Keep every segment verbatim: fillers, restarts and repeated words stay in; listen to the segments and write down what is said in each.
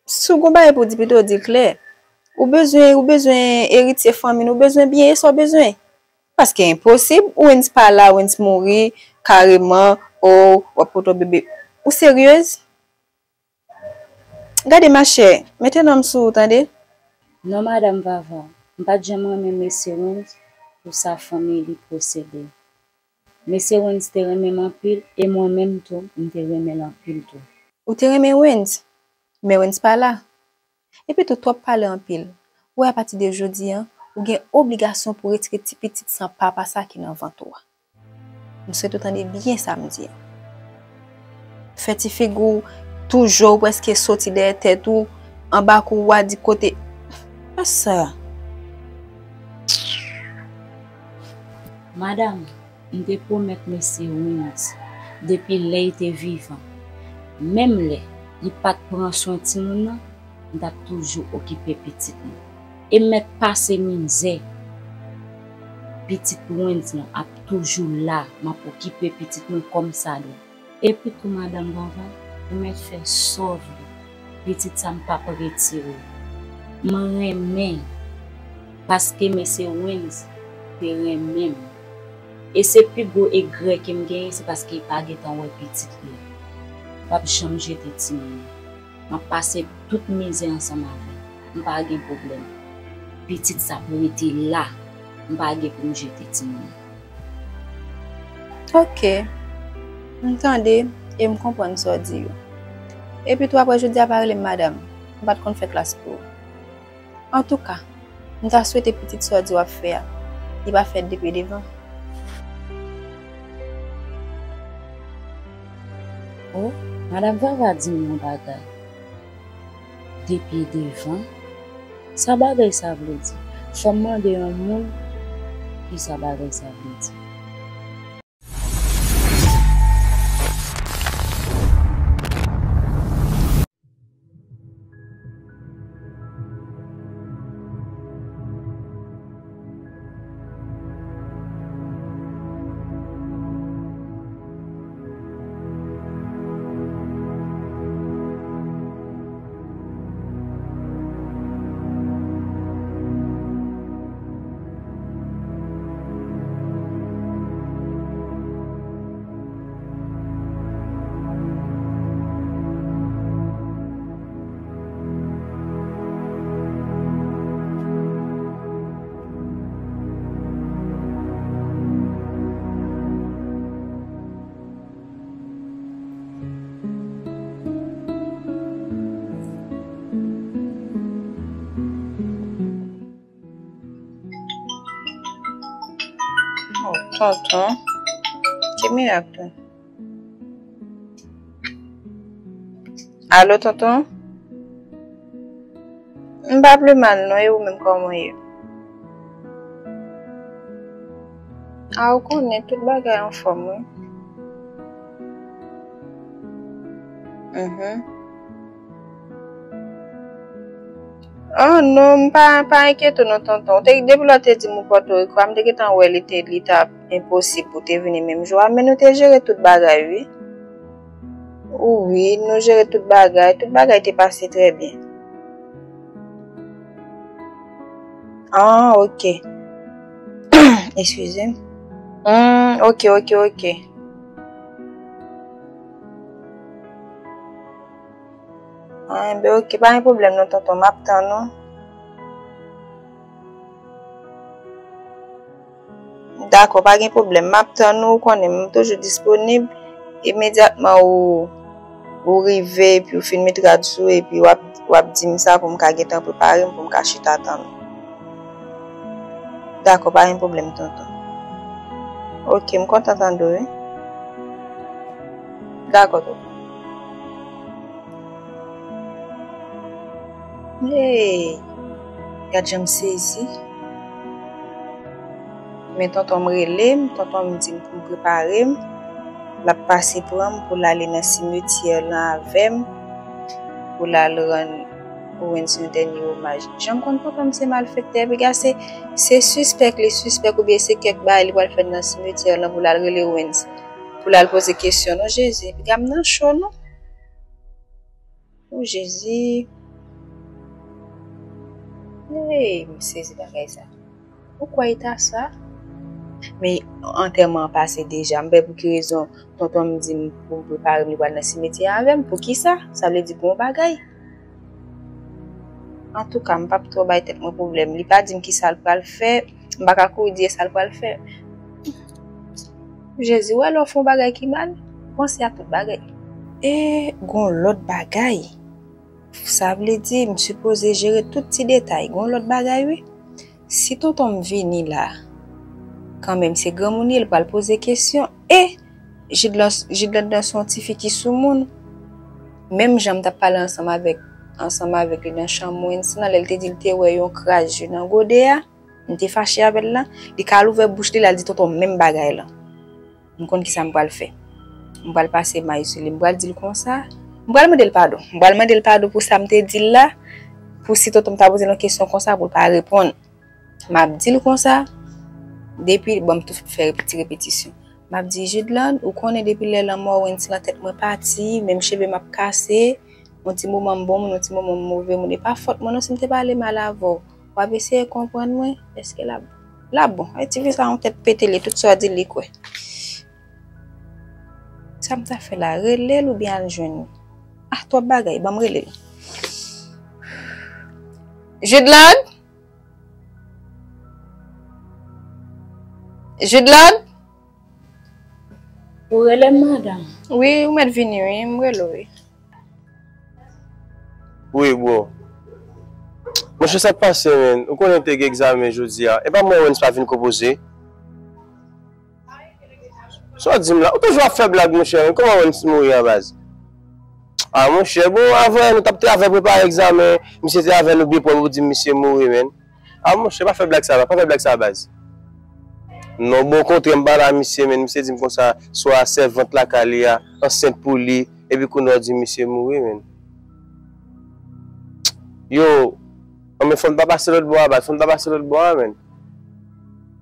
Si w gon bagay pou w di, pito w di l klè. Ou bezwen, ou bezwen eritye fanmi n, ou bezwen byen, e sa w bezwen. Paske enposib, Wens pa la, Wens mouri kareman, o, w ap pote yon bebe. Ou seryez? Gade, machè, mete non m sou ou, tande? Non, madanm Vava, m pa t janm renmen mesye Wens pou sa fanmi li posede. Mesye Wens te renmen m anpil, e mwen menm tou, m te renmen l anpil tou. Ou te renmen Wens, men Wens pa la. Epi tou, twòp pale anpil. Ou wè, apati de jodi a, ou gen obligasyon pou w retire ti pitit san papa sa ki nan vant ou a. M swete w tande byen sa m di a. Fè ti figi w toujou, ou prèske soti dèyè tèt ou, anba kou w a di kote. Fè sa. Madanm, m te pwomèt mesye Wens depi lè l te vivan. Menm lè li pa t pran swen timoun nan, m t ap toujou okipe pitit mwen. E m mèt pase mizè. Pitit Wens lan ap toujou la, m ap okipe pitit mwen kòmsadwa. Epi tou, madanm Vava, ou mèt fè sa w vle. Pitit sa m p ap retire. M renmen, paske mesye Wens te renmen m. E se pi gwo egrè ke m genyen, se paske li pa gentan wè pitit li. M p ap janm jete timoun nan. M ap pase tout mizè ansanm avè l. M pa gen pwoblèm. Pitit sa ap rete la. M pa gen pou m jete timoun nan. Ok. M tande e m konprann sa w di yo. Epi tou, apre jodi a, pa rele m madanm. M pa t konn fè klas pou ou. Antouka, m ta swete pitit sa w di w ap fè a, li pa fèt de pye devan. O, madanm Vava di m yon bagay. De pye devan? Sa bagay sa vle di? Fò m mande yon moun kisa bagay sa vle di. Oh, tonton. Ki mirak tou? Alo, tonton? M pa pi mal non, e ou menm kòman w ye? A, ou konnen tout bagay anfòm, wi. Mhm. Oh non, m pa, pa enkyete w non, tonton. Ou te, depi lè w te di m ou Pòtoriko a, m te gentan wè li te, li t ap enposib pou w te vini menm jou a, men nou te jere tout bagay, wi. Wi, nou jere tout bagay. Tout bagay te pase trè byen. Ah, ok. Eskize m. Hmm, ok, ok, ok. Ah, enben, ok, pa gen pwoblèm non, tonton. M ap tann ou. Dakò, pa gen pwoblèm. M ap tann ou, ou konnen m toujou disponib. Imedyatman ou, ou rive, epi ou fin met rad sou, epi w ap, w ap di m sa pou m ka gentan prepare m, pou m ka chita tann ou. Dakò, pa gen pwoblèm, tonton. Ok, m kontan tande w, wi. Dakò, tonton. Hey! Gad jan m sezi. Men tonton m rele m, tonton m di m pou m prepare m. L ap pase pran m pou l ale nan simetyè lan avè m, pou l al rann Owens yon dènye omaj. Jan m konn tonton m se malfektè, piga se, se sispèk li sispèk oubyen se kèk bagay li pral fè nan simetyè lan pou l al rele Owens, pou l al poze kesyon. Non, Jezi, piga m nan cho, non. O Jezi. Hey, m sezi bagay sa. Ou kwè e ta sa? Men antèman an pase deja. M pa wè pou ki rezon tonton m di m pou m prepare m, li pral nan simetyè avè m. Poukisa? Sa vle di gon bagay. Antouka, m p ap twò bay tèt mwen pwoblèm. Li pa di m ki sa l pral fè. M pa ka kouri di e sa l pral fè. Jezi, wè lè w fè yon bagay ki mal, panse a tout bagay. E gon lòt bagay. Sa vle di, m sipoze jere tout ti detay. Gon lòt bagay, wi. Si tonton m vini la, kanmenm, se granmoun li ye, l pral poze kesyon. E Jidlan, Jidlan nan se yon tifi ki soumoun. Menm jan m t ap pale ansanm avèk, ansanm avèk li nan chanm Wens lan, lè l te di l te wè yon kras ji nan gode a, m te fache avè l la, li ka al ouvè bouch li, l al di tonton m menm bagay lan. M konn ki sa m pral fè. M pral pase may sou li. M pral di l konsa. M pral mande l padon. M pral mande l padon pou sa m te di l la. Pou si tonton m ta poze l yon kesyon konsa, pou l pa reponn. M ap di l konsa. Depi, bon, m tou fè ti repetisyon. M ap di, Jidlan, ou konnen depi lè lanmò Wens lan tèt mwen pati, menm cheve m ap kase, yon ti moman m bon moun, yon ti moman m move moun. E pa fòt mwen non si m te pale mal avè w. W ap eseye konprann mwen? Èske l ap, l ap bon? E tifi sa yon tèt pete li, tout sa w di l, li kwè. Sa m ta fè la, rele l oubyen al jwenn li? Ah, twòp bagay, ban m rele l. Jidlan? Jidlan? Ou rele m, madanm? Wi, ou mèt vini, wi, m rele w, wi. Wi, bro. Monchè, sa k pase, menn? Ou konnen te gen egzamen jodi a. E pa mwen, Wens pa vin konpoze. Sa w di m la? Ou toujou ap fè blag, monchè, menn. Kòman Wens mouri a, baz? Ah, monchè, bon, avan nou t ap te avè prepare egzamen, misye te avè nou byen pwòp, ou di m misye mouri, menn. Ah, monchè, pa fè blag sa, pa fè blag sa, baz. Non, bon, okontrè, m pale a misye, menn. Misye di m konsa, swa sèvant lakay li a ansent pou li, epi kounye a w di misye mouri, menn. Yo, non, men fò n pa pase lòt bò a, baz, fò n pa pase lòt bò a, menn.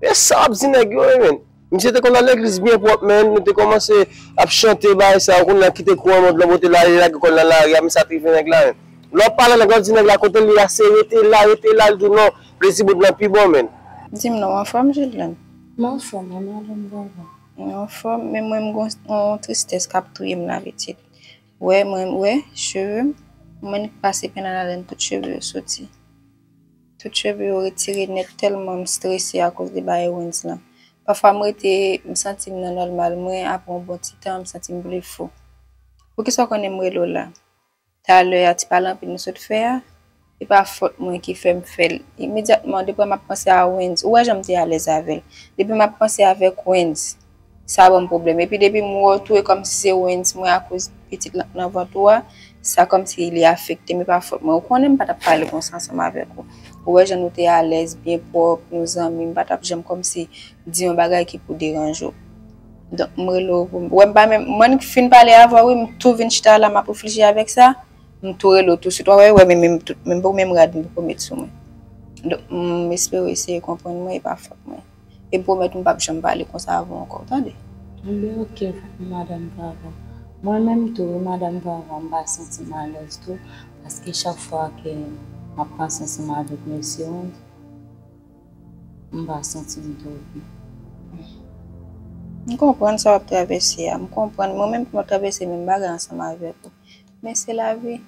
E sa w ap di nèg yo, wi, menn. Misye te konn al legliz byen pwòp, menn. Nou te kòmanse ap chante, bagay sa yo, kounye a kite kouran mond lan, pote l ale lage kò l nan lari a, men sa t rive nèg la, menn. Lè w ap pale nèg la, w di nèg la kote l ye a, se rete la, rete la, l di w non, plezi bout lan pi bon, menn. Di m non, w anfòm, Jidlan? M anfòm, wi, madanm Vava. Mwen anfòm, men mwen m gon yon tristès k ap touye m la, pitit. Wè, mwen, wè, cheve m, mwen k pase pen nan ladann, tout cheve yo soti. Tout cheve yo retire nèt tèlman m strese akoz de bagay Wens lan. Pafwa m rete, m santi m nan nòmal mwen, apre yon bon ti tan, m santi m vle fou. Poukisa w konnen m rele w la? Talè a, ti pale anpil nou sot fè a, e pa fòt mwen ki fè m fè l. Imedyatman, depi m ap panse a Wens, ou wè jan m te alèz avè l. Depi m ap panse avèk Wens, sa ban m pwoblèm. Epi depi m wè w tou, e kòmsi se Wens mwen akoz pitit lan k nan vant ou a, sa kòmsi li afekte m, e pa fòt mwen. Ou konnen m pa t ap pale konsa ansanm avèk ou. Ou wè jan nou te alèz, byen pwòp, nou zanmi, m pa t ap janm kòmsi di yon bagay ki pou deranje w. Donk, m rele w pou m, wè m pa menm, mwen k fin pale avè w, wi, m tou vin chita la, m ap reflechi avèk sa, m tou rele w touswit. W a wè, wè, men, men, tout, menm pou menm rad m poko met sou mwen. Donk, m espere w eseye konprann mwen, e pa fòt mwen. E m pwomèt m p ap janm pale konsa avè w ankò, w tande? Enben, oke, madanm Vava. Mwen menm tou, wi, madanm Vava, m pa santi m alèz tou, paske chak fwa ke m ap panse ansanm avèk mesye Wens, m pa santi m twò byen. M konprann sa w ap travèse a. M konprann. Mwen menm tou m ap travèse menm bagay ansanm avèk ou. Men se lavi.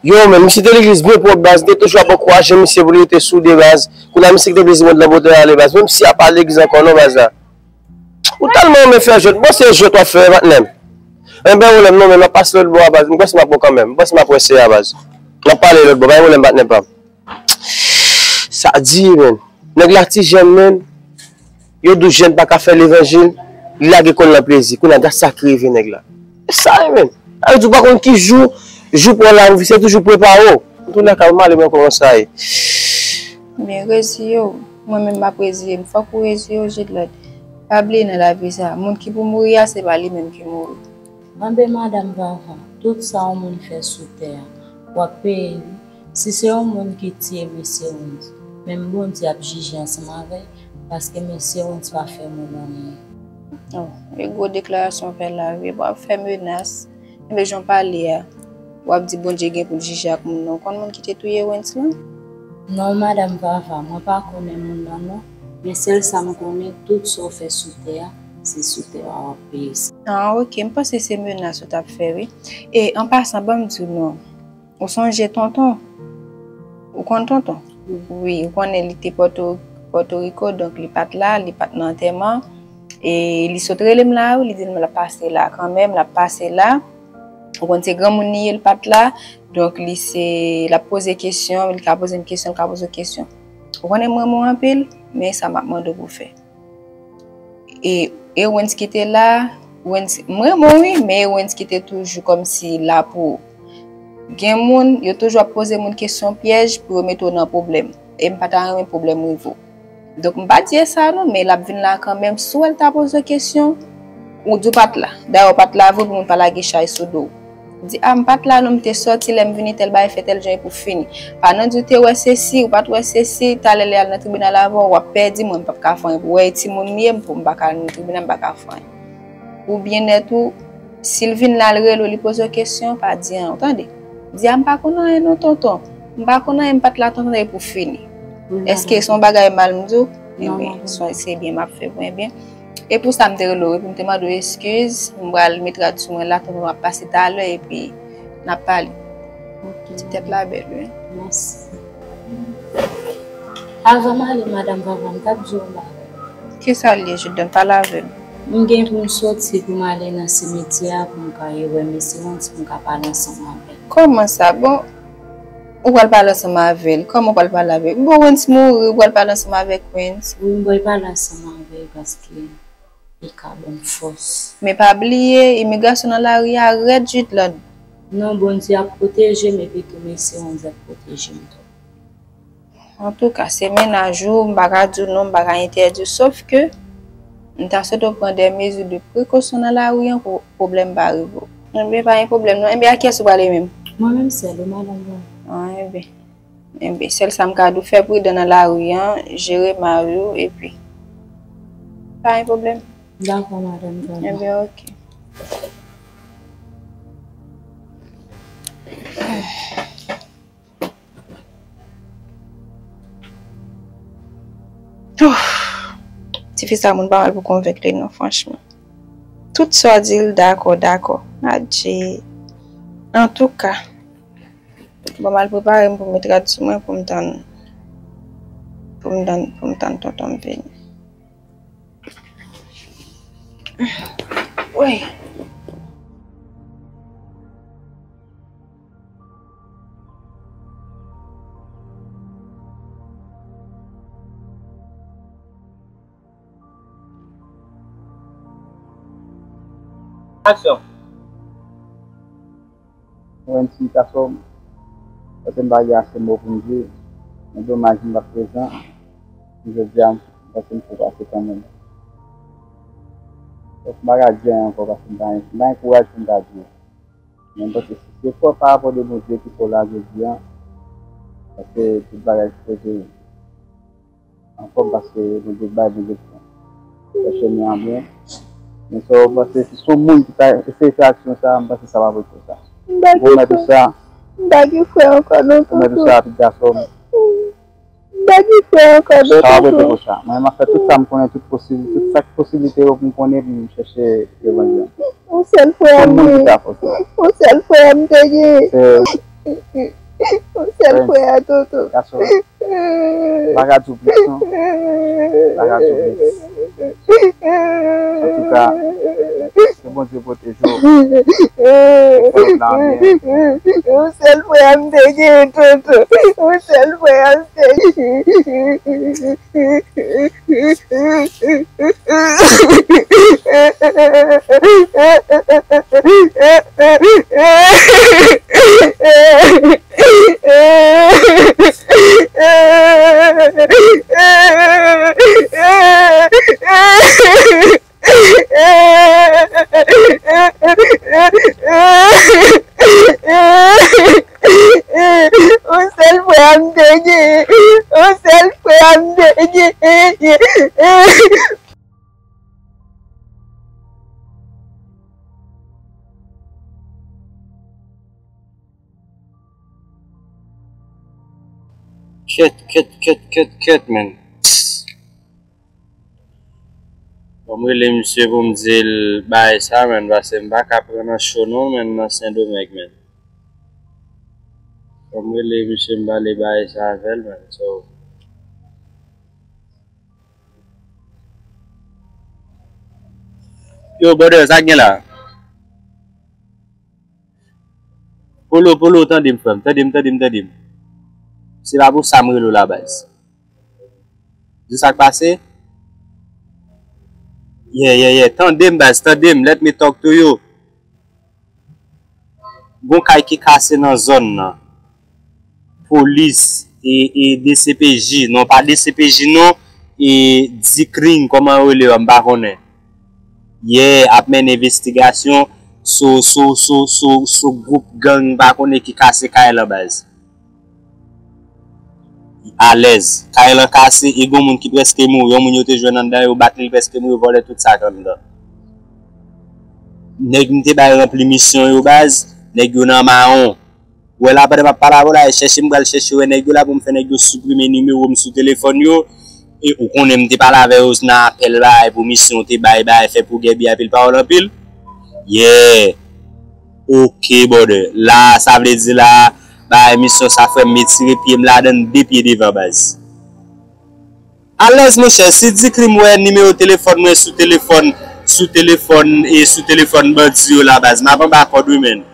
Yo, men misye te legliz byen pwòp, baz. M te toujou ap ankouraje misye pou li rete soude, baz. Kounye a misye kite plezi mond lan pote l ale, baz. Menm si a pa legliz ankò, non, baz la. Ou tèlman renmen fè jwèt. Bon, se jwèt w ap fè, patnè m. Enben, pwoblèm non, men m ap pase lòt bò a, baz. M panse m ap bon kanmenm. M panse m ap wè se a, baz. M ap pale lòt bò. Pa gen pwoblèm, patnè pa m. Sa di, menn. Nèg la ti jèn, menn. Yo di w jèn pa ka fè levanjil, li lage kò l nan plezi. Kounye a, gad sa k rive nèg la. E sa ye, menn. Sa vle di w pa konn ki jou, jou pran la, se toujou prepare w. M tounen lakay mwen, m ale mwen kòman sa ye. Men reziye w. Mwen menm m ap reziye m. Fòk ou reziye w, Jidlòd. Pa bliye nan lavi sa, moun ki pou mouri a, se pa li menm ki mouri. Enben, madanm Vava, tout sa yon moun fè sou tè a, w ap peye li. Si se yon moun ki tiye mesye Wens, menm Bondye ap jije ansanm avè l, paske mesye Wens pa fè moun anyen. Oh, e gwo deklarasyon w fè la, wi. W ap fè menas. Enben, jan w pale a, w ap di Bondye gen pou l jije ak moun nan. Ou konn moun ki te touye Wens lan? Non, madanm Vava, mwen pa konnen moun nan non, men sèl sa m konnen, tout sa w fè sou tè a, se sou tè a w ap peye sa. Ah, ok, m panse se menas ou t ap fè, wi. E, an pasan, ban m di w non, ou sonje tonton? Ou konn tonton? Wi, ou konnen li te Pòto-, Pòtoriko, donk li pa t la, li pa t nan antèman. E li sot rele m la, wi, li di m l ap pase la kanmenm, l ap pase la. Ou konn se granmoun li ye, li pa t la. Donk, li se, l ap poze kesyon, li ka poze m kesyon, li ka poze w kesyon. Ou konnen m renmen w anpil, men sa m ap mande w pou w fè. E Ewens ki te la, Ewens, m renmen w wi, men Ewens ki te toujou kòmsi la pou ou. Gen moun, yo toujou ap poze moun kesyon pyèj pou yo mete w nan pwoblèm. E m pa ta renmen pwoblèm rive w. Donk, m pa di e sa non, men l ap vin la kanmenm. Si w wè l ta poze w kesyon, ou di w pa t la. Dayè, w pa t la vre pou moun pa lage chay sou do w. Di, a, m pa t la non, m te sòti, lè m vini, tèl bagay fè tèl jan epi w fini. Pa nan di w te wè sesi, ou pa t wè sesi, talè lè y al nan tribinal avè w, w ap pèdi, mwen m p ap ka fè anyen pou w. Wè, e timoun m ye, m pou m pa ka al nan tribinal, m pa ka fè anyen. Pou byennèt ou, si l vin la, l rele w, li poze w kesyon, pa di anyen, ou tande? Di, a, m pa konn anyen non, tonton. M pa konn anyen, m pa t la, tonton, epi w fini. Èske se yon bagay mal m di w? Enben, se byen m ap fè pou enben. E pou sa m te rele w, epi m te mande w eskiz, m pral met rad sou mwen la, tonton ap pase talè, epi n ap pale. Ok. Ti tèt la bèl, wi. Mèsi. Avan m ale, madanm Vava, m t ap di w yon bagay. Kisa l ye, Judon? Pale avè m. M gen pou m soti pou m ale nan simetyè a pou m ka ye wè mesye Wens pou m ka pale ansanm avè l. Kòman sa? Bon, ou pral pale ansanm avè l? Kòman w pral pale avè l? Bon, Wens mouri, ou pral pale ansanm avèk Wens? Wi, m pral pale ansanm avè l paske li ka ban m fòs. Men pa bliye, imigrasyon nan lari a rèd, Judland. Non, Bondye ap pwoteje m epi tou mesye Wens ap pwoteje m tou. Antouka, se mennaj ou, m pa ka di w non, m pa ka entèdi w, sof ke m ta swete w pran de mezi de prekosyon nan lari an pou pwoblèm pa rive w. Enben, pa gen pwoblèm non. Enben, a kiyès ou prale menm? Mwen menm sèl, wi, madanm Vava. Ah, enben. Enben, sèl sa m ka di w, fè pridan nan lari an, jere mari w, epi pa gen pwoblèm. Dakò, madanm Vava. Enben, ok. Ouf. Tifi sa, moun pa mal pou konvenk li non, franchman. Tout sa w di l, dakò, dakò. Adje. Antouka, bon, m al prepare m pou m met rad sou mwen pou m tann, pou m tann, pou m tann tonton m vini. Wi. Aksyon. Mwen, m ti gason, paske m pa gen ase mo pou m di, men domaj m pa t prezan. Jodi a, m panse m fè pase kanmenm. Donk, m pa ka di anyen ankò paske m pa gen, m pa gen kouraj pou m ta di. Men m panse si se fò pa rapò de Bondye ki fè w la jodi a, paske tout bagay sipoze anfòm paske Bondye bay, Bondye pran. Fè chemen an byen. Men sa, m panse si se yon moun ki ta eseye fè aksyon sa, m panse sa pa pou sa. M pa gen frè. M pa gen frè ankò non, tonton. Pwomèt ou sa, pitit gason m. M pa gen frè ankò non, tonton. Sa pa pou sa. Mwen, m ap fè tout sa m konnen, tout posib, tout sa k posiblite yo pou m konnen, pou m chèche levanjil. Yon sèl frè a m te gen. Yon sèl frè a m te gen. Yon sèl frè a tonton. Gason. Bagay dou plis non. Bagay dou plis. Antouka, ke Bondye pwoteje w. Fè w la byen. Yon sèl frè a m te gen, tonton. Yon sèl frè a m te gen. Yon sèl frè a m te gen. Yon sèl frè a m te gen. Kèt, kèt, kèt, kèt, kèt, menn. Bon, m rele misye pou m di l bay sa, menn, paske m pa ka pran nan cho non, menn, nan Sendomeng, menn. Bon, m rele misye, m pale bay sa avè l, menn. So, yo, brother, sa k gen la? Polo, Polo, tande m, frè m. Tande m, tande m, tande m. Se pa pou sa m rele w la, baz. Di sa k pase? Yeah, yeah, yeah. Tande m, baz, tande m. Let me talk to you. Gon kay ki kase nan zòn nan. Polis, e, e D C P J, non, pa D C P J non, e Dikring, kòman yo rele yo, m pa konnen. Yeah, ap mennen envestigasyon sou, sou, sou, sou, sou gwoup gang, m pa konnen, ki kase kay lan, baz. Alèz. Kay lan kase, e gon moun ki prèske mouri, yon moun yo te jwenn anndan, yo bat li, li prèske mouri, yo vòlè tout sa k anndan. Nèg m te bay ranpli misyon yo, baz, nèg yo nan mawon. Ou wè la, pandan m ap pale avè w la, e chèche m pral chèche wè nèg yo la pou m fè nèg yo siprime nimewo m sou telefòn yo. E ou konnen m te pale avè yo nan apèl bagay pou misyon te bay, bagay fè pou gèbi apil pawòl anpil. Yeah. Ok, brother. La, sa vle di la, bagay misyon sa frè m retire pye m ladan l de pye devan baz. Alèz monchè, si Dikrim wè nimewo telefòn mwen sou telefòn, sou telefòn, e sou telefòn bandi yo la baz, m ap anba kòd wi menn.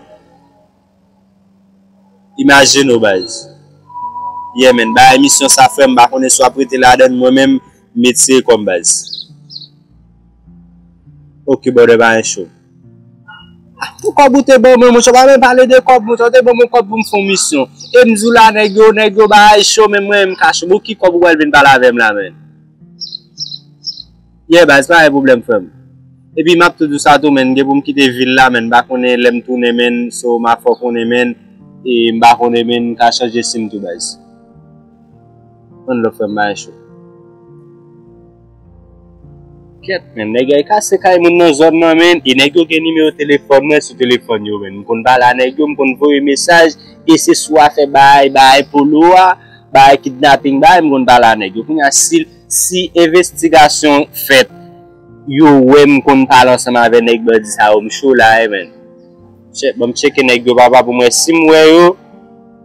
Imajine w baz. Yeah menn, bagay misyon sa frè m, m pa konnen si w ap rete ladann, mwen menm, m retire kò m baz. Ok brother, pa gen cho. Ah, pou kòb ou te ban mwen, monchè, w pa menm pale de kòb, monchè, w te ban mwen kòb pou m fè yon misyon. E m di w la, nèg yo, nèg yo bagay cho, men mwen, m ka cho. Bon, ki kòb ou pral vin pale avè m la, menn? Yeah, baz, pa gen pwoblèm, frè m. Epi m ap tou di w sa tou, menn, gen pou m kite vil la, menn, m pa konnen lè m tounen, menn, so, m a fè w konnen, menn, e m pa konnen, menn, m ka chanje sim tou, baz. One love, frè m, pa gen cho. Kèt, menn, nèg yo kase kay moun nan zòn nan, menn, e nèg yo gen nimewo telefòn mwen sou telefòn yo, menn. M konn pale a nèg yo, m konn voye mesaj, e se sou afè bay, bay polo a, bay kidnaping, bay, m konn pale a nèg yo. Kounye a, si, si envestigasyon fèt, yo wè m konn pale ansanm avè nèg bandi sa yo, m cho la, wi, menn. Chè, ban m tcheke nèg yo, papa, pou m wè si m wè yo,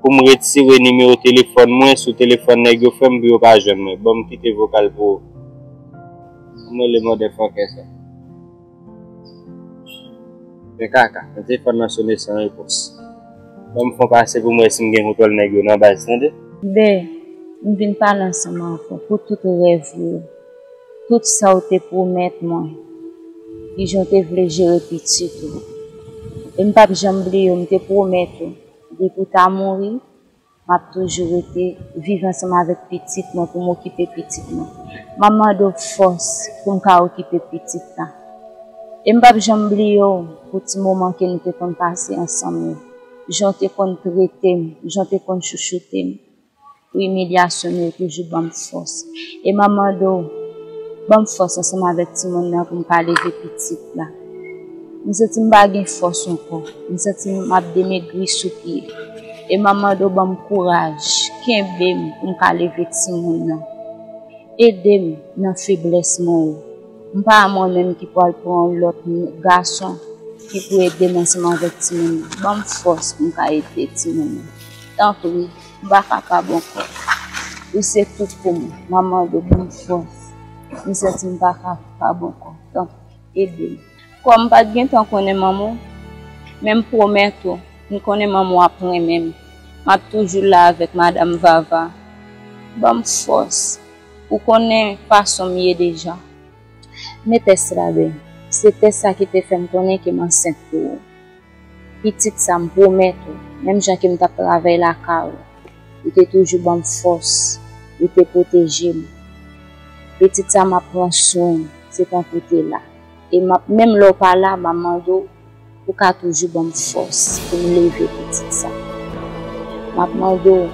pou m retire nimewo telefòn mwen sou telefòn nèg yo, frè m, pou yo pa jwenn mwen. Ban m kite vokal pou ou. Ban m rele motherfucker sa. Men kaka, men telefòn nan sone san repons. Ban m fè yon pase pou m wè si m gen kontwòl nèg yo nan baz, tande? Ben, m vin pale ansanm avè w pou tout rèv ou yo. Tout sa w te pwomèt mwen, kijan w te vle jere pitit ou. E m p ap janm bliye w, m te pwomèt ou, depi w ta mouri, m ap toujou rete viv ansanm avèk pitit mwen pou m okipe pitit mwen. M ap mande w fòs pou m ka okipe pitit la. E m p ap janm bliye w pou ti moman ke nou te konn pase ansanm yo. Jan w te konn trete m, jan w te konn chouchoute m. Pou imilyasyon nou yo toujou ban m fòs. E m ap mande w, ban m fòs ansanm avèk timoun nan pou m ka leve pitit la. M santi m pa gen fòs ankò. M santi m ap demegri sou pye. E m ap mande w ban m kouraj, kenbe m pou m ka leve timoun nan. Ede m nan feblès mwen yo. M pa mwen menm ki pral pran yon lòt gason ki pou ede m ansanm avèk timoun nan. Ban m fòs pou m ka ede timoun nan. Tanpri, m pa kapab ankò. Ou se tout pou mwen. M ap mande w ban m fòs. M santi m pa kapab ankò. Tanpri, ede m. Kòm m pa t gentan konnen manman w, men m pwomèt ou, m konnen manman w ap renmen m. M ap toujou la avèk madanm Vava. Ban m fòs. Ou konnen fason m ye deja. Men tès la, Ben. Se tès sa ki te fè m konnen ke m ansent pou ou. Pitit sa, m pwomèt ou, menm jan ke m t ap travay lakay ou, ou te toujou ban m fòs, ou te pwoteje m. Pitit sa, m ap pran swen l, se tankou w te la. E m ap, menm lè w pa la, m ap mande w pou w ka toujou ban m fòs pou m leve pitit sa. M ap mande w,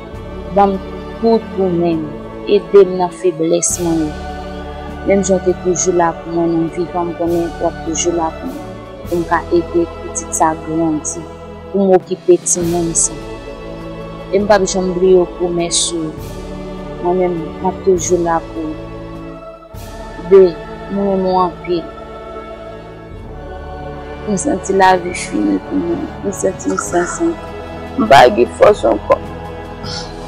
ban m tout ou menm, ede m nan feblès mwen yo. Menm jan w te toujou la pou mwen nan vivan, m konnen w ap toujou la pou mwen, pou m ka ede pitit sa grandi, pou m okipe timoun sa. E m p ap janm bliye w pwomès ou yo. Mwen menm, m ap toujou la pou ou. Bae, m renmen w anpil. Mwen santi lavi fini pou mwen. Mwen santi m san sans. M pa gen fòs ankò.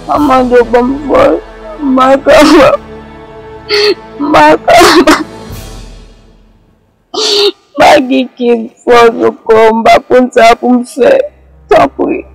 Mwen mande w ban m fòs. M pa kapab. M pa kapab. M pa gen kenn fòs ankò, m pa konn sa pou m fè. Tanpri.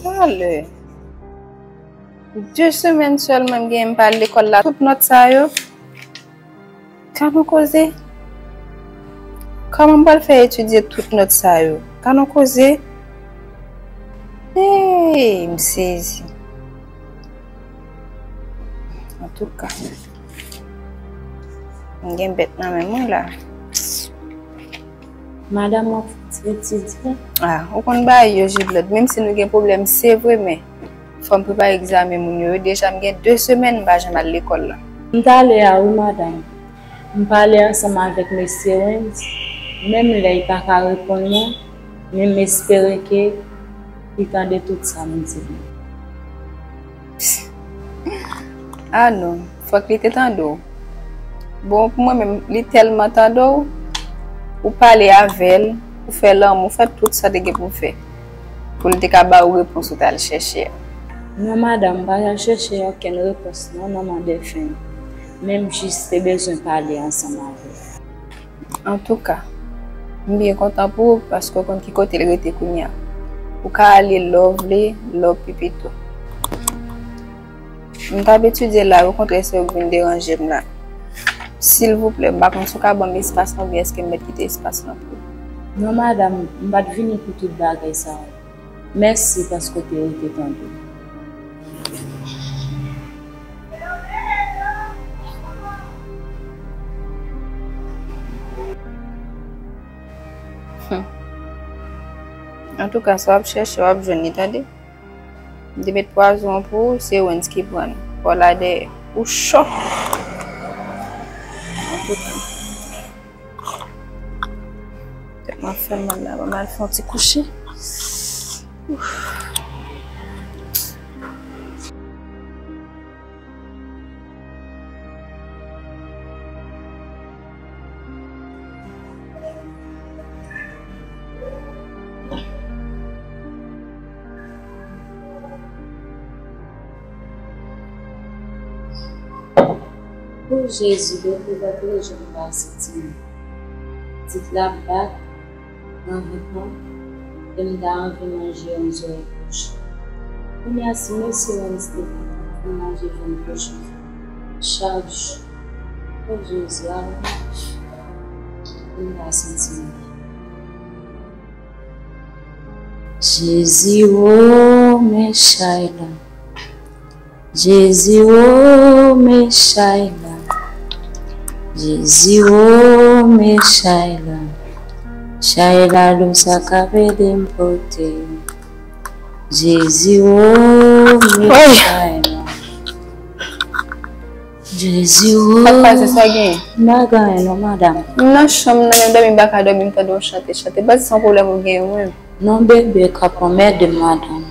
Talè. De semèn sèlman m genyen m pa al lekòl la. Tout nòt sa yo. Gad on koze. Kòman m pral fè etidye tout nòt sa yo? Gad on koze. Hey, m sezi. Antouka, m gen bèt nan men mwen la. Madanm, w ap fè ti etidyan. Ah, ou konn bagay yo, Jude Lord. Menm si nou gen pwoblèm, se vre, men fò m prepare egzamen moun yo. Deja, m gen de semèn m pa janm al lekòl la. M t ale a wi, madanm. M pale ansanm avèk mesye Wens, menm lè li pa ka reponn mwen, men m espere ke li tande tout sa m di l. Ah non, fòk li te tande w. Bon, pou mwen menm, li tèlman tande w, ou pale avè l, ou fè lanmou, ou fè tout sa te gen pou w fè, pou l te ka ba ou repons ou t al chèche a. Non, madanm, m pa t al chèche okenn repons non, non, non, Dèfen. Men m jis te bezwen pale ansanm avè w. Antouka, m byen kontan pou ou paske w konn ki kote l rete kounye a. Ou ka ale lè w vle, lè w pi pito. M t ap etidye la, okontrè se ou k vin deranje m la. Silvouplè, m pa konn si w ka ban m espas lan oubyen èske m mèt kite espas lan pou ou. Non, madanm, m pa t vini pou tout bagay sa yo. Mèsi paske w te rete tande m. Hum. Antouka, sa w ap chèche, w ap jwenn li, tande. M te met pwazon an pou ou, se Wens ki pran l. Paw la dèyè. Ou cho. Antouka. Tèt mwen fè mal la, ban m al fè yon ti kouche. Ouf. O Jezi, depi lòt jou m pa santi m. Tit la ap bat nan vant mwen, e m ta anvi manje yon zòrèy pwoch. Kounye a, si mesye Wens te vin, pou manje vyann pwoch mwen chak jou. O Jezi, alò, pou m ta santi m byen. Jezi, o, men chay la. Jezi, o, men chay la. Jezi, o, men chay la. Chay la, lou sa k ap ede m pote. Jezi, o, men chay la. Jezi, o. Sa k pase, sa gen? M pa gen anyen non, madanm. M nan chanm nan, menm dòmi m pa ka dòmi, m tande w chante, chante. M panse se yon pwoblèm ou gen, wi. Non, bebe k ap anmède m, madanm.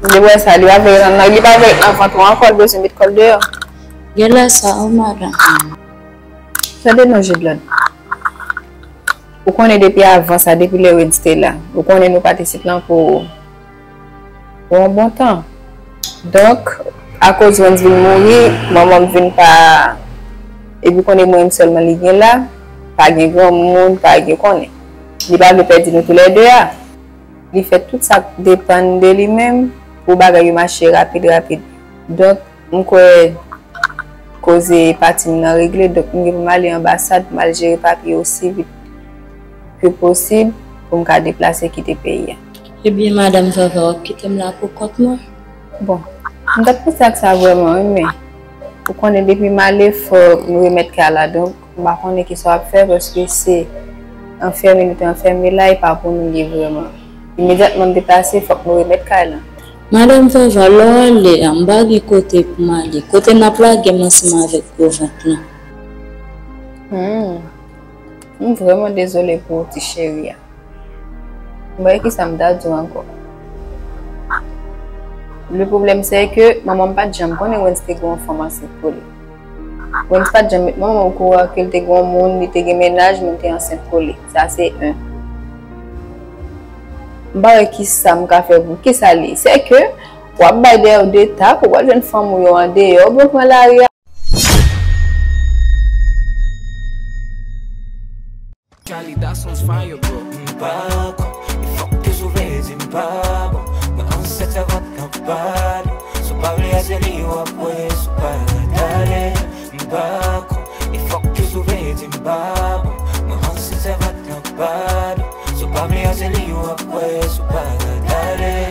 Li wè sa, li pa vle nan, li pa vle nan vant ou ankò, li bezwen met kò l deyò. Genlè sa, wi, madanm. Tande non, Jude Lord. Ou konnen depi avan sa, depi lè Wens te la, ou konnen nou pa t isit lan pou, pou yon bon tan. Donk, akoz Wens vin mouri, manman m vin pa, epi konnen mwen menm sèlman li gen la, pa gen granmoun, pa gen konnen. Li pa vle pèdi nou toulède a. Li fè tout sa k depann de li menm pou bagay yo mache rapid, rapid. Donk, m kwè koze pati m nan regle, donk m gen pou m ale anbasad pou m al jere papye osi vit ke posib pou m ka deplase kite peyi a. Ebyen, madanm Vava, w ap kite m la pou kont mwen? Bon, m t ap panse ak sa vrèman, wi, men ou konnen depi m ale, fòk m remèt kay la, donk m pa konnen kisa w ap fè, paske se anfèmen nou te anfèmen la, e pa pou nou l ye vrèman. Imedyatman m deplase, fòk nou remèt kay la. Madanm Vava, lè w ale a, m pa gen kote pou m ale. Kote n ap lage m ansanm avèk gwo vant lan? Hmm. M vrèman dezole pou ou, ti cheri a. M pa wè kisa m ta di w ankò. Le problème, c'est que manman m pa t janm konnen Wens te gen yon fanm ansent pou li. Wens pa t janm met manman m okouran ke l te gen yon moun, li te gen mennaj, moun te ansent pou li. Sa se en. M pa wè kisa m ka fè pou, kisa li. Se ke w ap bay dèyè w de tap, ou pral jwenn fanm ou yo andeyò, ou pran lari a. Kalida Sons Fire, bro. M pa kwè, e fòk ke sou vle di m pa bon. Mwen ansent, sèvant lan pa lou. Si w pa vle a, se li w ap wè, si w pa gade. M pa kwè, e fòk ke sou vle di m pa bon. Mwen ansent, sèvant lan pa lou. Si w pa vle a, se li w ap wè, si w pa gade.